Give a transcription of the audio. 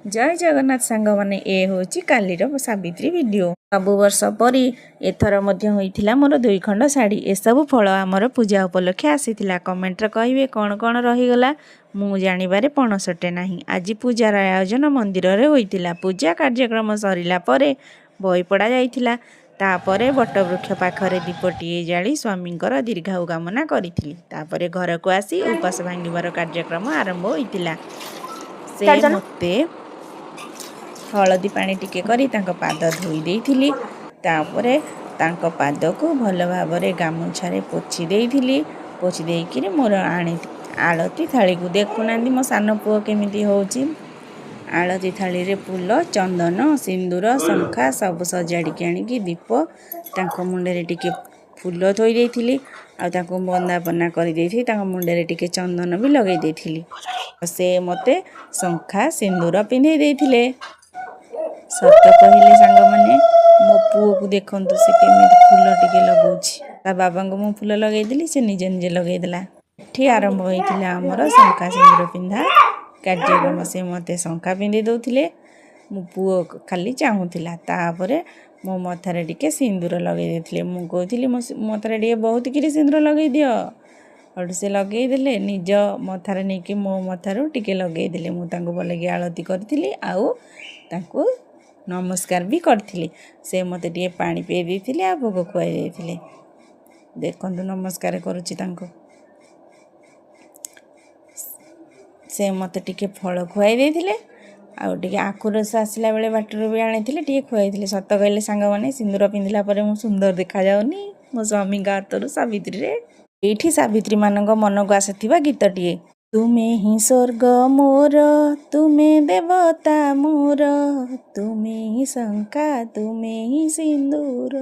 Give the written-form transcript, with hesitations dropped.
ଜୟ ଜଗନ୍ନାଥ ସାଙ୍ଗମାନେ, ଏ ହେଉଛି କାଲିର ସାବିତ୍ରୀ ଭିଡ଼ିଓ। ସବୁ ବର୍ଷ ପରି ଏଥର ମଧ୍ୟ ହୋଇଥିଲା ମୋର ଦୁଇ ଖଣ୍ଡ ଶାଢ଼ୀ। ଏସବୁ ଫଳ ଆମର ପୂଜା ଉପଲକ୍ଷେ ଆସିଥିଲା। କମେଣ୍ଟରେ କହିବେ କ'ଣ କ'ଣ ରହିଗଲା। ମୁଁ ଜାଣିବାରେ ପଣସଟେ ନାହିଁ। ଆଜି ପୂଜାର ଆୟୋଜନ ମନ୍ଦିରରେ ହୋଇଥିଲା। ପୂଜା କାର୍ଯ୍ୟକ୍ରମ ସରିଲା ପରେ ବହି ପଢ଼ା ଯାଇଥିଲା। ତାପରେ ବଟବୃକ୍ଷ ପାଖରେ ଦୀପଟିଏ ଜାଳି ସ୍ୱାମୀଙ୍କର ଦୀର୍ଘାୟୁ କାମନା କରିଥିଲି। ତାପରେ ଘରକୁ ଆସି ଉପାସ ଭାଙ୍ଗିବାର କାର୍ଯ୍ୟକ୍ରମ ଆରମ୍ଭ ହୋଇଥିଲା। ସେ ମୋତେ ହଳଦୀ ପାଣି ଟିକେ କରି ତାଙ୍କ ପାଦ ଧୋଇ ଦେଇଥିଲି। ତାପରେ ତାଙ୍କ ପାଦକୁ ଭଲ ଭାବରେ ଗାମୁଛାରେ ପୋଛି ଦେଇଥିଲି। ପୋଛି ଦେଇକିରି ମୋର ଆଣି ଆଳତି ଥାଳିକୁ, ଦେଖୁନାହାନ୍ତି ମୋ ସାନ ପୁଅ କେମିତି ହେଉଛି। ଆଳତି ଥାଳିରେ ଫୁଲ, ଚନ୍ଦନ, ସିନ୍ଦୁର, ଶଙ୍ଖା ସବୁ ସଜାଡ଼ିକି ଆଣିକି ଦୀପ, ତାଙ୍କ ମୁଣ୍ଡରେ ଟିକେ ଫୁଲ ଥୋଇ ଦେଇଥିଲି ଆଉ ତାଙ୍କୁ ବନ୍ଦାପନା କରିଦେଇଥିଲି। ତାଙ୍କ ମୁଣ୍ଡରେ ଟିକେ ଚନ୍ଦନ ବି ଲଗାଇ ଦେଇଥିଲି। ସେ ମୋତେ ଶଙ୍ଖା ସିନ୍ଦୁର ପିନ୍ଧେଇ ଦେଇଥିଲେ। ସତ କହିଲେ ସାଙ୍ଗମାନେ, ମୋ ପୁଅକୁ ଦେଖନ୍ତୁ, ସେ କେମିତି ଫୁଲ ଟିକେ ଲଗାଉଛି। ତା ବାବାଙ୍କୁ ମୁଁ ଫୁଲ ଲଗାଇଦେଲି, ସେ ନିଜେ ନିଜେ ଲଗାଇଦେଲା। ଏଠି ଆରମ୍ଭ ହୋଇଥିଲା ଆମର ଶଙ୍ଖା ସିନ୍ଦୁର ପିନ୍ଧା କାର୍ଯ୍ୟକ୍ରମ। ସେ ମୋତେ ଶଙ୍ଖା ପିନ୍ଧେଇ ଦେଉଥିଲେ, ମୋ ପୁଅ ଖାଲି ଚାହୁଁଥିଲା। ତାପରେ ମୋ ମଥାରେ ଟିକେ ସିନ୍ଦୁର ଲଗାଇ ଦେଇଥିଲେ। ମୁଁ କହୁଥିଲି, ମୋ ମଥାରେ ଟିକେ ବହୁତ କିରି ସିନ୍ଦୁର ଲଗାଇ ଦିଅ। ସେଠୁ ସେ ଲଗାଇଦେଲେ। ନିଜ ମଥାରେ ନେଇକି ମୋ ମଥାରୁ ଟିକେ ଲଗାଇଦେଲେ। ମୁଁ ତାଙ୍କୁ ଭଲକି ଆଳତି କରିଥିଲି ଆଉ ତାଙ୍କୁ ନମସ୍କାର ବି କରିଥିଲି। ସେ ମୋତେ ଟିକେ ପାଣି ପିଆଇ ଦେଇଥିଲେ ଆଉ ଭୋଗ ଖୁଆଇ ଦେଇଥିଲେ। ଦେଖନ୍ତୁ, ନମସ୍କାର କରୁଛି ତାଙ୍କୁ। ସେ ମୋତେ ଟିକେ ଫଳ ଖୁଆଇ ଦେଇଥିଲେ ଆଉ ଟିକେ ଆଖୁ ରସ ଆସିଲା ବେଳେ ବାଟରୁ ବି ଆଣିଥିଲେ, ଟିକେ ଖୁଆଇଥିଲେ। ସତ କହିଲେ ସାଙ୍ଗମାନେ, ସିନ୍ଦୁର ପିନ୍ଧିଲା ପରେ ମୁଁ ସୁନ୍ଦର ଦେଖାଯାଉନି ମୋ ସ୍ୱାମୀଙ୍କ ହାତରୁ ସାବିତ୍ରୀରେ? ଏଇଠି ସାବିତ୍ରୀମାନଙ୍କ ମନକୁ ଆସୁଥିବା ଗୀତଟିଏ। ତୁମେ ହିଁ ସ୍ୱର୍ଗ ମୋର, ତୁମେ ଦେବତା ମୋର, ତୁମେ ହିଁ ଶଙ୍ଖା, ତୁମେ ହିଁ ସିନ୍ଦୁର।